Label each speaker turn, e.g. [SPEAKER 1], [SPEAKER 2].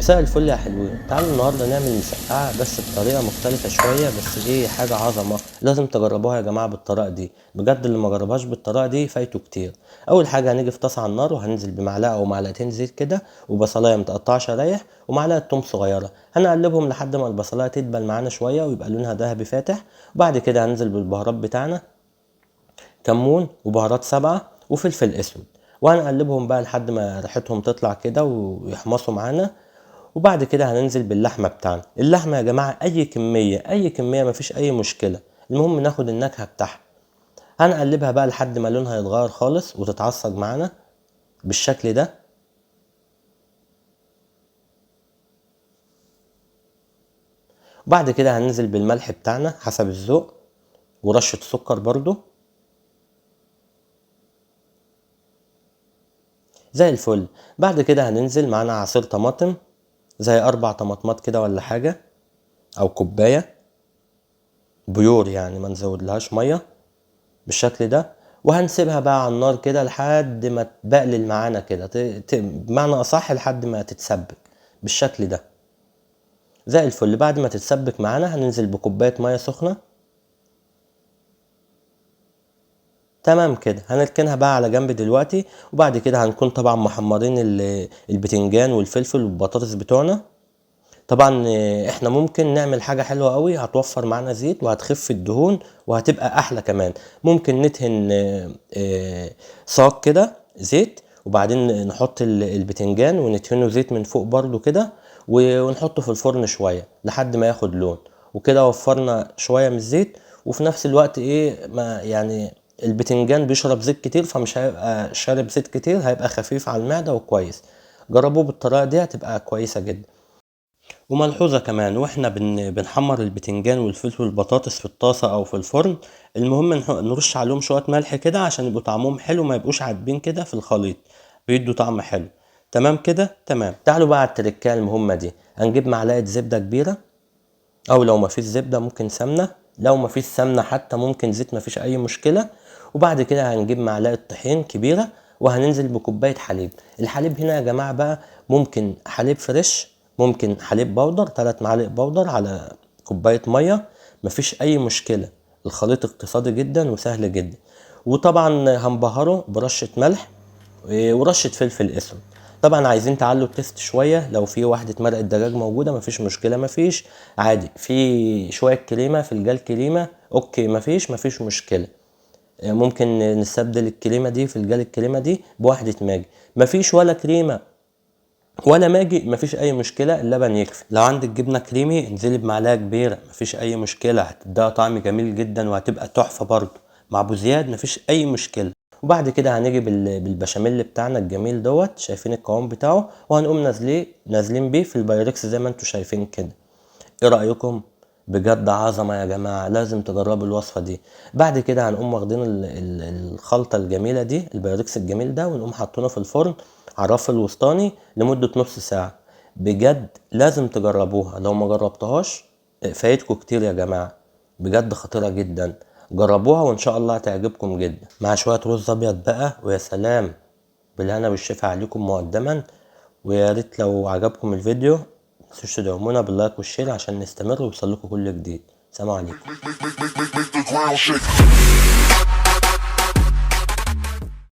[SPEAKER 1] مساء الفل يا حلوين. تعالوا النهارده نعمل مسقعه بس بطريقة مختلفة شوية، بس ايه حاجة عظمه لازم تجربوها يا جماعة بالطريقة دي، بجد اللي ما جربهاش بالطريقة دي فايته كتير. اول حاجة هنيجي في طاسه على النار وهننزل بمعلقه او معلقتين زيت كده، وبصلايه متقطعه شرايح، ومعلقة توم صغيرة. هنقلبهم لحد ما البصلايه تدبل معانا شوية ويبقى لونها ذهبي فاتح. وبعد كده هننزل بالبهارات بتاعنا، كمون وبهارات 7 وفلفل اسود، وهنقلبهم بقى لحد ما ريحتهم تطلع كده ويحمصوا معانا. وبعد كده هننزل باللحمه بتاعنا. اللحمة يا جماعة اي كمية، اي كمية مفيش اي مشكلة، المهم ناخد النكهة بتاعها. هنقلبها بقى لحد ما لونها يتغير خالص وتتعصج معانا بالشكل ده. وبعد كده هننزل بالملح بتاعنا حسب الذوق، ورشه سكر برضو زي الفل. بعد كده هننزل معانا عصير طماطم زي 4 طماطمات كده ولا حاجة، أو كوباية بيور يعني، ما نزودلهاش مية بالشكل ده. وهنسيبها بقى على النار كده لحد ما تبقلل معانا كده، بمعنى أصح لحد ما تتسبك بالشكل ده زي الفل. بعد ما تتسبك معانا هننزل بكوباية مية سخنة. تمام كده. هنركنها بقى على جنب دلوقتي. وبعد كده هنكون طبعا محمرين البتنجان والفلفل والبطاطس بتوعنا. طبعا احنا ممكن نعمل حاجة حلوة قوي هتوفر معانا زيت وهتخف الدهون وهتبقى احلى كمان. ممكن ندهن صاج كده زيت، وبعدين نحط البتنجان وندهنه زيت من فوق برضو كده، ونحطه في الفرن شوية لحد ما ياخد لون وكده. وفرنا شوية من الزيت، وفي نفس الوقت ايه ما يعني البتنجان بيشرب زيت كتير، فمش هيبقى شارب زيت كتير، هيبقى خفيف على المعدة وكويس. جربوه بالطريقة دي هتبقى كويسة جدا. وملحوظة كمان، واحنا بنحمر البتنجان والفلفل والبطاطس في الطاسة او في الفرن، المهم نرش عليهم شوية ملح كده عشان يبقوا طعمهم حلو، ما يبقوش عادبين كده في الخليط، بيدوا طعم حلو. تمام كده؟ تمام. تعالوا بقى على التركايه المهمة دي. هنجيب معلقة زبدة كبيرة، او لو مفيش زبدة ممكن سمنة، لو مفيش سمنة حتى ممكن زيت، مفيش اي مشكلة. وبعد كده هنجيب معلقة طحين كبيرة، وهننزل بكوباية حليب. الحليب هنا يا جماعة بقى ممكن حليب fresh، ممكن حليب بودر، 3 معالق بودر على كوباية مية، مفيش أي مشكلة. الخليط اقتصادي جدا وسهل جدا. وطبعا هنبهره برشة ملح ورشة فلفل اسود. طبعا عايزين تعلوا ال taste شوية، لو في واحدة مرقة دجاج موجودة مفيش مشكلة، مفيش عادي. في شوية كريمة، في الجال كريمة okay، مفيش مشكلة. ممكن نستبدل الكريمة دي في الجال الكريمة دي بواحدة ماجي. مفيش ولا كريمة ولا ماجي، مفيش أي مشكلة، اللبن يكفي. لو عندك جبنة كريمي انزلي بمعلقة كبيرة، مفيش أي مشكلة، هتديها طعم جميل جدا وهتبقى تحفة برضو. مع أبو زياد مفيش أي مشكلة. وبعد كده هنيجي بالبشاميل بتاعنا الجميل دوت، شايفين القوام بتاعه، وهنقوم نازلين بيه في البايركس زي ما انتوا شايفين كده. ايه رأيكم؟ بجد عظمة يا جماعة، لازم تجربوا الوصفة دي. بعد كده هنقوم واخدين الخلطة الجميلة دي، البايركس الجميل ده، ونقوم حاطينه في الفرن على الرف الوسطاني لمدة نص ساعة. بجد لازم تجربوها، لو ما جربتهاش فايتكم كتير يا جماعة، بجد خطيرة جدا. جربوها وان شاء الله هتعجبكم جدا، مع شوية رز ابيض بقى، ويا سلام، بالهنا والشفا عليكم مقدما. ويا ريت لو عجبكم الفيديو متنسوش تدعمونا بال like وال share عشان نستمر ويوصل لكم كل جديد. سلام عليكم.
[SPEAKER 2] Make the ground shake.